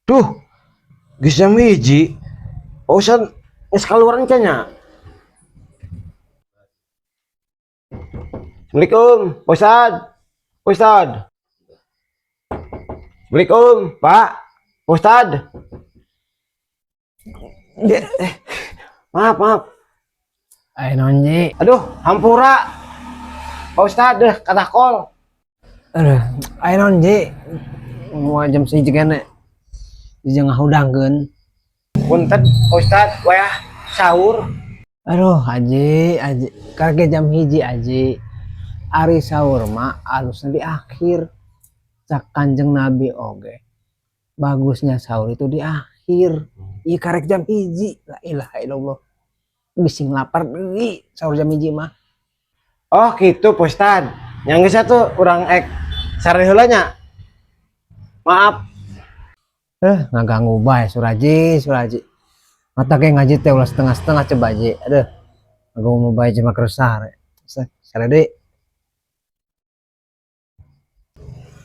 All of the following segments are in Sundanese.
Duh, geus jam 1. Pak Ustad geus kaluar encan nya? Assalamualaikum, Pak Ustad. Pak Ustad. Assalamualaikum, Pak. Pak Ustad. Maaf, maaf. Aya naon, Ji? Aduh, hampura. Pak Ustad, deh, kata kol. Aduh, aya naon, Ji? Mau jam 1 kene. Jeung ngahudangkeun. Punten, Pak Ustad, wayah sahur. Aduh, Haji, Haji. Karek jam 1, Haji. Ari sahur mah alusna di akhir. Cak Kanjeng Nabi oge. Bagusnya sahur itu di akhir. Ieu karek jam 1. La ilaha illallah. Bising lapar deui sahur jam 1 mah. Oh, gitu, Pak Ustad. Yang geus atuh urang ek sare heula nya. Maaf. Ngaganggu bae Suraji, Suraji. Mata ge ngaji teh ulah setengah-setengah coba, Ji. Aduh. Ngaganggu bae cuma keresah. Sare deui.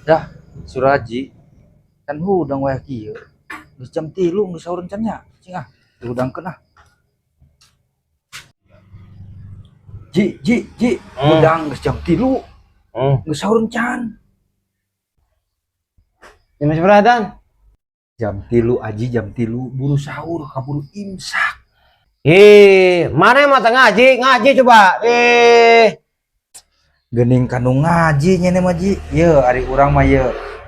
Dah, Suraji. Kan hudang wayah kieu. Geus jam 3 geus sahur encan nya. Cing ah, dihudangkeun ah. Ji, Ji, Ji, hudang geus jam 3. Geus sahur encan. Jam sabaraha, Dan? Jam 3, Aji, jam 3 buru sahur kaburu imsak. Ih, mana mah teu ngaji? Ngaji coba. Geuning kanu ngaji nya mah, Ji. Ye, ari urang mah ye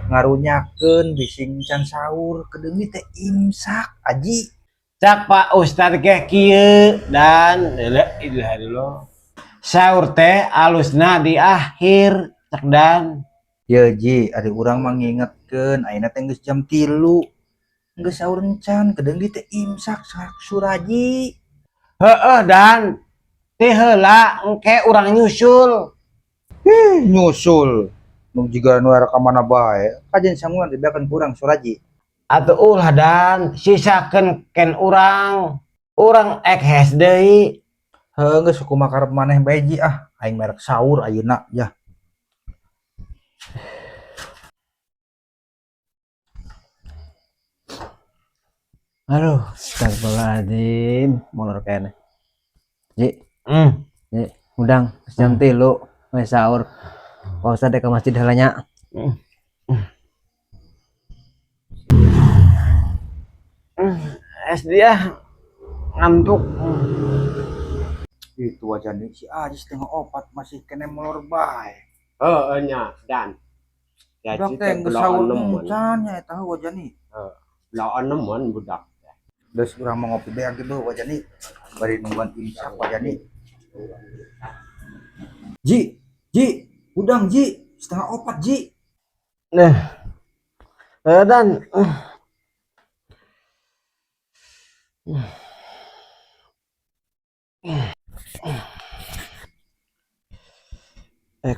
ngarunyakeun bising can sahur kedeungi teh imsak, Aji. Cak Pak Ustad ge kieu dan la ilaha illallah. Sahur teh alusna di akhir, cak Dan. Ye, Ji, ari urang mah ngingetkeun ayeuna teh geus jam 3. Geus sahur encan kedeungi teh imsak Suraji. Heeh, Dan. Teh heula engke urang nyusul. Ih, nyusul. Nu jiga nu era ka mana bae. Kajen sanguan dibeakeun ku urang Suraji. Atuh ulah, Dan, sisakeun ken urang. Urang ek hes deui. Heuh, geus kumaha karep maneh bae, Ji, ah. Aing merek sahur ayeuna yah. Aduh, astagfirullahaladzim, molor kene. Ji, Ji, hudang jam 3 geus sahur. Pak Ustad ke masjid heula nya. Es dia ngantuk. Itu aja nih si Aji 3:30 masih kene molor bae. Heeh nya, Dan. Budak teh geus sahur encan nya eta wajah nih. Belaon nemen budak. Geus urang mau ngopi beak gitu wajah nih. Bari nungguan imsak wajah nih. Ji, Ji, udang Ji, 3:30 Ji. Nah. Dan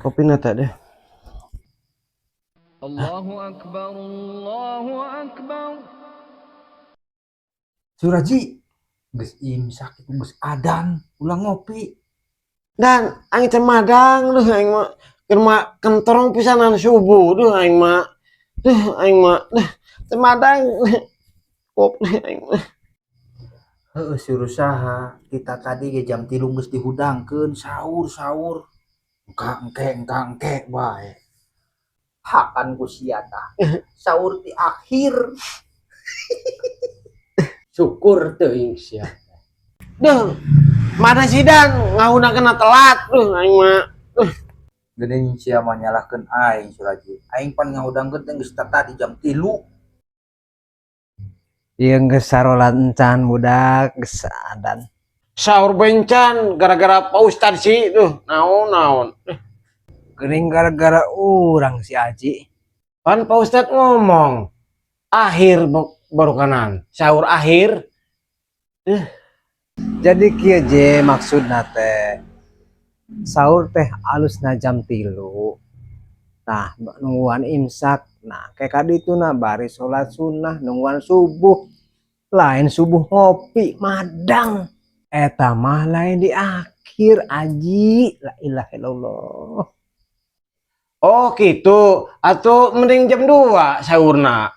kopi nata deh. Allahu Akbar, Allahu Akbar. Suraji, geus imsak itu geus adan, ulah ngopi. Dan aing teh madang duh aing mah keur mah kentorong pisanan subuh duh aing mah. Duh aing mah duh teu madang. Kopi aing mah. Heeh, suruh saha, kita tadi ge jam 3 geus dihudangkeun sahur-sahur. Engka engke engka engke bae. Hakan ku sia tah. Sahur di akhir. Syukur teuing sia. Duh, mana sih Dan ngahudangkeun telat duh aing mah. Geuning sia mah nyalahkeun aing Suraji. Aing pan ngahudangkeun teh geus tadi jam 3. Ieu geus sarolat encan budak geus adan. Sahur bencan gara-gara Pak Ustad sih duh naon-naon. Geuning gara-gara urang si Aji. Pan Pak Ustad ngomong akhir baru kanan sahur akhir. Jadi kieu je maksudna teh. Sahur teh alusna jam 3. Nah, nungguan imsak. Nah, kayak kadituna bari salat sunnah nungguan subuh. Lain subuh ngopi madang. Eta mah lain di akhir, Aji. La ilaha illallah. Oh gitu, atau mending jam 2 sahurna.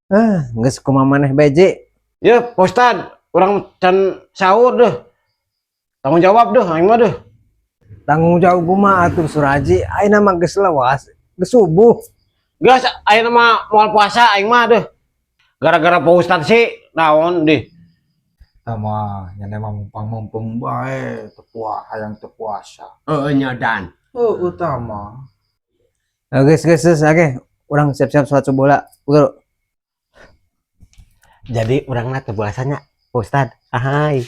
Ah, geus kumaha maneh beje. Ya, Pak Ustad, urang can sahur deh. Tanggung jawab deh, aing mah deh. Tanggung jawab kumaha atuh, Suraji? Ayeuna mah geus lewas, geus subuh. Geus, ayeuna mah moal puasa aing mah deh. Gara-gara Pak Ustad sih, naon deh. Tama, nya mah mumpang-mumpung bae teu puasa, hayang teu puasa. Heeh nya, Dan. Heueuh tama. Nah, geus geus geus, oke. Urang siap-siap sholat subuh lah. Bro. Jadi urang teu puasanya, Pak Ustad. Ahai.